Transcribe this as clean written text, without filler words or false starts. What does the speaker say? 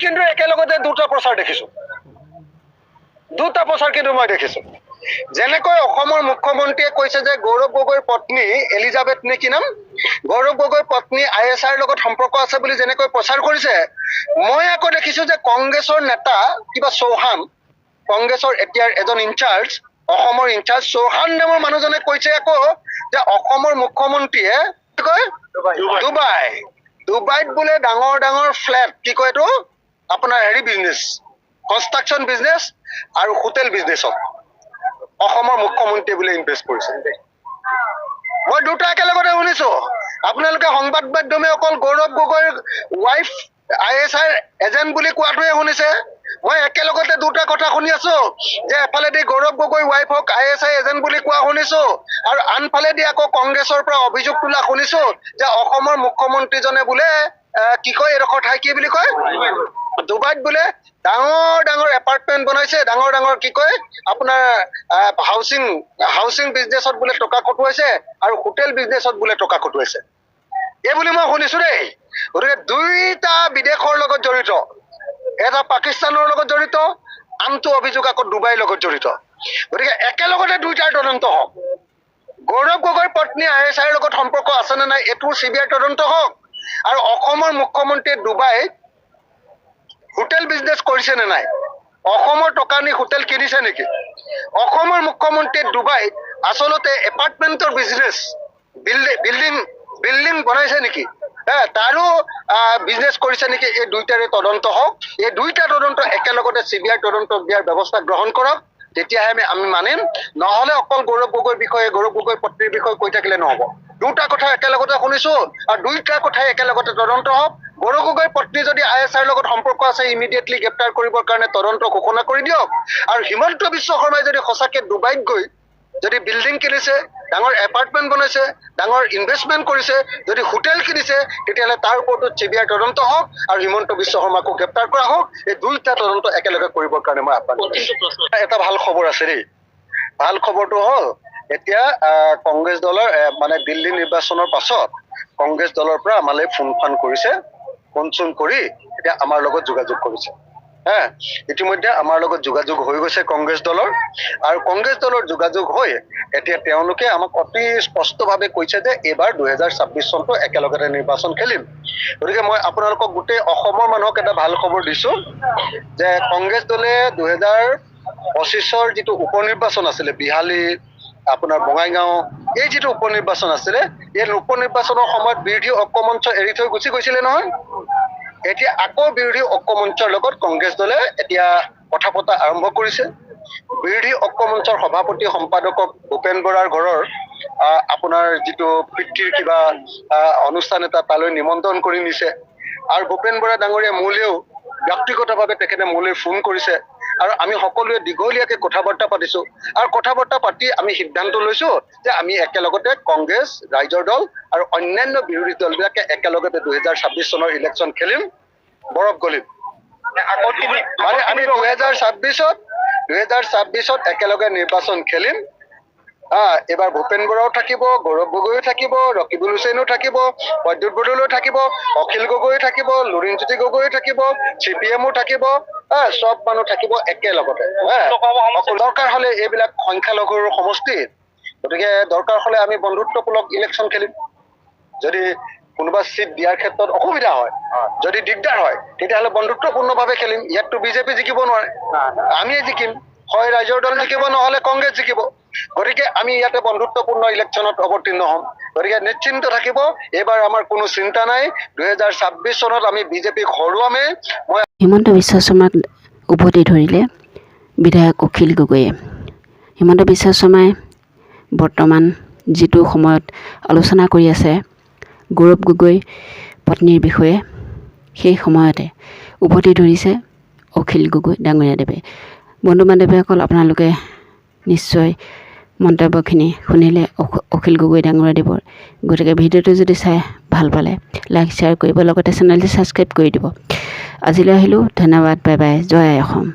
কিন্তু একেলগতে দুটা প্ৰচাৰ দেখিছো, দুটা প্ৰচাৰ কিন্তু মই দেখিছো। যেনেকৈ অসমৰ মুখ্যমন্ত্ৰীয়ে কৈছে যে গৌৰৱ গগৈৰ পত্নী এলিজাবেথ নে কি নাম, গৌৰৱ গগৈৰ পত্নী I S আইৰ লগত সম্পৰ্ক আছে বুলি যেনেকৈ প্ৰচাৰ কৰিছে, মই আকৌ দেখিছো যে কংগ্ৰেছৰ নেতা কিবা চৌহান, কংগ্ৰেছৰ এতিয়াৰ এজন ইনচাৰ্জ, অসমৰ ইনচাৰ্জ চৌহান নামৰ মানুহজনে কৈছে আকৌ যে অসমৰ মুখ্যমন্ত্ৰীয়ে কি কয়, ডুবাইত বোলে ডাঙৰ ডাঙৰ ফ্লেট, কি কয় এইটো আপোনাৰ হেৰি বিজনেছ, কনষ্ট্ৰাকশ্যন বিজনেছ আৰু হোটেল বিজনেছত অসমৰ মুখ্যমন্ত্ৰীয়ে বোলে ইনভেষ্ট কৰিছে। মই দুটা একেলগতে শুনিছো। আপোনালোকে সংবাদ মাধ্যমে অকল গৌৰৱ গগৈৰ ৱাইফ I S আইৰ এজেণ্ট বুলি কোৱাটোৱে শুনিছে। মই একেলগতে দুটা কথা শুনি আছো যে এফালেদি Gaurav Gogoi ৱাইফক I S I agent বুলি কোৱা শুনিছো আৰু আনফালেদি আকৌ কংগ্ৰেছৰ পৰা অভিযোগ তোলা শুনিছো যে অসমৰ মুখ্যমন্ত্ৰীজনে বোলে কি কয় এইডোখৰ ঠাই কি বুলি কয়, ডুবাইত বোলে ডাঙৰ ডাঙৰ এপাৰ্টমেণ্ট বনাইছে, ডাঙৰ ডাঙৰ কি কয় আপোনাৰ হাউচিং বিজনেছত বোলে টকা খটুৱাইছে আৰু হোটেল বিজনেছত বোলে টকা খটুৱাইছে, এই বুলি মই শুনিছো দেই। গতিকে দুইটা বিদেশৰ লগত জড়িত, এটা পাকিস্তানৰ লগত জড়িত, আনটো অভিযোগ আকৌ ডুবাইৰ লগত জড়িত। গতিকে একেলগতে দুইটাৰ তদন্ত হওক। গৌৰৱ গগৈৰ পত্নী I S আইৰ লগত সম্পৰ্ক আছে নে নাই এইটো চি বি আইৰ তদন্ত হওক, আৰু অসমৰ মুখ্যমন্ত্ৰীয়ে ডুবাইত হোটেল বিজনেছ কৰিছে নে নাই, অসমৰ টকা নি হোটেল কিনিছে নেকি, অসমৰ মুখ্যমন্ত্ৰীয়ে ডুবাইত আচলতে এপাৰ্টমেণ্টৰ বিজনেছ, বিল্ডিং বনাইছে নেকি, তাৰো বিজনেছ কৰিছে নেকি, এই দুইটাৰে তদন্ত হওক। এই দুইটা তদন্ত একেলগতে চি বি আই তদন্ত দিয়াৰ ব্যৱস্থা গ্ৰহণ কৰক, তেতিয়াহে আমি মানিম। নহ'লে অকল গৌৰৱ গগৈৰ বিষয়ে, গৌৰৱ গগৈৰ পত্নীৰ বিষয়ে কৈ থাকিলে নহ'ব। দুটা কথা একেলগতে শুনিছো আৰু দুইটা কথাই একেলগতে তদন্ত হওক। গৌৰৱ গগৈৰ পত্নী যদি I S আইৰ লগত সম্পৰ্ক আছে, ইমিডিয়েটলি গ্ৰেপ্তাৰ কৰিবৰ কাৰণে তদন্ত ঘোষণা কৰি দিয়ক। আৰু হিমন্ত বিশ্ব শৰ্মাই যদি সঁচাকে ডুবাইত গৈ যদি বিল্ডিং কিনিছে, ডাঙৰ এপাৰ্টমেণ্ট বনাইছে, ডাঙৰ ইনভেষ্টমেণ্ট কৰিছে, যদি হোটেল কিনিছে, তেতিয়াহ'লে তাৰ ওপৰতো চি বি আইৰ তদন্ত হওক আৰু হিমন্ত বিশ্ব শৰ্মাকো গ্ৰেপ্তাৰ কৰা হওক। এই দুইটা তদন্ত একেলগে কৰিবৰ কাৰণে মই আহ্বান জনাইছো। এটা ভাল খবৰ আছে দেই। ভাল খবৰটো হ'ল এতিয়া কংগ্ৰেছ দলৰ মানে দিল্লী নিৰ্বাচনৰ পাছত কংগ্ৰেছ দলৰ পৰা আমালৈ ফোন ফান কৰিছে, ফোন চোন কৰি এতিয়া আমাৰ লগত যোগাযোগ কৰিছে। ইতিমধ্যে আমাৰ লগত যোগাযোগ হৈ গৈছে কংগ্ৰেছ দলৰ, আৰু কংগ্ৰেছ দলৰ যোগাযোগ হৈ এতিয়া তেওঁলোকে আমাক অতি স্পষ্টভাৱে কৈছে যে এইবাৰ 2026 চনটো একেলগতে নিৰ্বাচন খেলিম। গতিকে মই আপোনালোকক গোটেই অসমৰ মানুহক এটা ভাল খবৰ দিছো যে কংগ্ৰেছ দলে 2025ৰ যিটো উপ নিৰ্বাচন আছিলে, বিহালী, আপোনাৰ বঙাইগাঁও, এই যিটো উপ নিৰ্বাচন আছিলে, এই উপ নিৰ্বাচনৰ সময়ত বিৰোধী ঐক্যমঞ্চ এৰি থৈ গুচি গৈছিলে নহয়। এতিয়া আকৌ বিৰোধী ঐক্যমঞ্চৰ লগত কংগ্ৰেছ দলে এতিয়া কথা পতা আৰম্ভ কৰিছে। বিৰোধী ঐক্যমঞ্চৰ সভাপতি সম্পাদকক ভূপেন বৰাৰ ঘৰৰ আপোনাৰ যিটো পিতৃৰ কিবা অনুষ্ঠান এটা তালৈ নিমন্ত্ৰণ কৰি নিছে। আৰু ভূপেন বৰা ডাঙৰীয়া মোলৈও ব্যক্তিগতভাৱে তেখেতে মোলৈ ফোন কৰিছে আৰু আমি সকলোৱে দীঘলীয়াকে কথা বাৰ্তা পাতিছো আৰু কথা বাৰ্তা পাতি আমি সিদ্ধান্ত লৈছো যে আমি একেলগতে কংগ্ৰেছ, ৰাইজৰ দল আৰু অন্যান্য বিৰোধী দলবিলাকে একেলগতে 2026 চনৰ ইলেকশ্যন খেলিম, বৰফ গলিম। মানে আমি 2026ত একেলগে নিৰ্বাচন খেলিম। এইবাৰ ভূপেন বৰাও থাকিব, গৌৰৱ গগৈও থাকিব, ৰকিবুল হুছেইনো থাকিব, প্ৰদ্যুৎ বৰদলৈও থাকিব, অখিল গগৈও থাকিব, লুৰিণজ্যোতি গগৈও থাকিব, চি পি এমো থাকিব, চব মানুহ থাকিব একেলগতে। দৰকাৰ হলে এইবিলাক সংখ্যালঘুৰ সমষ্টি, গতিকে দৰকাৰ হলে আমি বন্ধুত্বমূলক ইলেকশ্যন খেলিম। যদি কোনোবা চিট দিয়াৰ ক্ষেত্ৰত অসুবিধা হয়, যদি দিগদাৰ হয়, তেতিয়াহ'লে বন্ধুত্বপূৰ্ণভাৱে খেলিম। ইয়াততো বিজেপি জিকিব নোৱাৰে, আমিয়ে জিকিম, হয় ৰাইজৰ দল জিকিব, নহ'লে কংগ্ৰেছ জিকিব। গতিকে আমি ইয়াতে বন্ধুত্বপূৰ্ণ ইলেকশ্যনত অৱতীৰ্ণ হ'ম। গতিকে নিশ্চিন্ত থাকিব, এইবাৰ আমাৰ কোনো চিন্তা নাই। 2026 চনত আমি বিজেপিক হৰুৱামেই। মই হিমন্ত বিশ্ব শৰ্মাক উভতি ধৰিলে বিধায়ক অখিল গগৈয়ে। হিমন্ত বিশ্ব শৰ্মাই বৰ্তমান যিটো সময়ত আলোচনা কৰি আছে গৌৰৱ গগৈ পত্নীৰ বিষয়ে, সেই সময়তে উভতি ধৰিছে অখিল গগৈ ডাঙৰীয়াদেৱে। বন্ধু বান্ধৱীসকল, আপোনালোকে নিশ্চয় মন্তব্যখিনি শুনিলে অখিল গগৈ ডাঙৰীয়াদেৱৰ। গতিকে ভিডিঅ'টো যদি চাই ভাল পালে লাইক, শ্বেয়াৰ কৰিব, লগতে চেনেলটো ছাবস্ক্ৰাইব কৰি দিব। আজিলৈ আহিলোঁ, ধন্যবাদ, বাই বাই, জয় আই অসম।